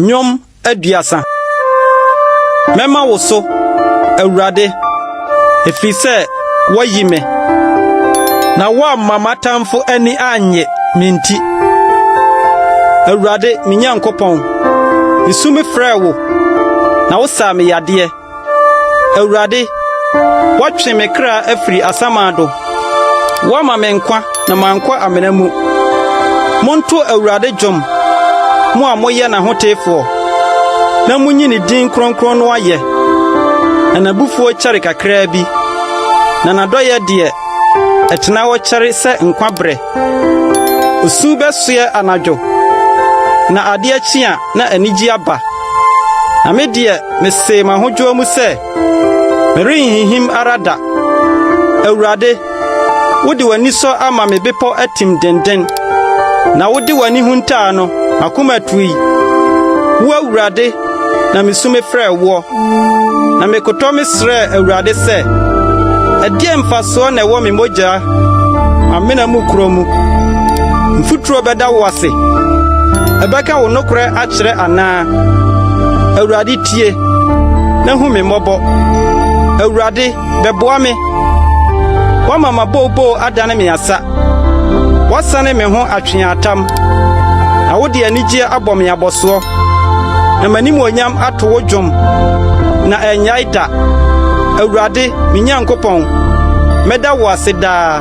Nnwom 30. Mɛma wo so, Awurade, ɛfiri sɛ woayi me, na woamma m'atamfo ani annye me nti. Awurade, me Nyankopɔn, misu mefrɛɛ wo, na wosaa me yadeɛ. Awurade, woatwe me kra afiri asamando. Woama me nkwa na mankɔ amena mu. Monto Awurade dwom, mo a moyɛ n'ahoteefoɔ, na munyi ne din kronkron no ayɛ. Na n'abufuo kyɛre kakraa bi, na n'adɔeɛ deɛ, ɛtena hɔ kyɛre sɛ nkwa berɛ. Osu bɛsoɛ anadwo, na adeɛ kye a na anigye aba. Na me deɛ, mesee m'ahodwoɔ mu sɛ, Merenhinhim ara da. Awurade, wode w'anisɔ ama me bepɔ atim dennen, na wode w'ani huntaa no, m'akoma tui. Wo Awurade na misu mefrɛɛ woɔ, na mekotɔ mesrɛɛ Awurade sɛ, Ɛdeɛn mfasoɔ na ɛwɔ me mogya amena mu korɔ mu? Mfuturo bɛda wo ase? Ɛbɛka wo nokorɛ akyerɛ anaa? Awurade tie, na hu me mmɔbɔ. Awurade, bɛboa me. Woama m'abooboo adane me asa. Woasane me ho atweaatam, na wode anigyeɛ abɔ me abɔsoɔ. Na m'animuonyam ato wo dwom, na ɛnnyae da. Awurade, me Nyankopɔn, mɛda wo ase daa.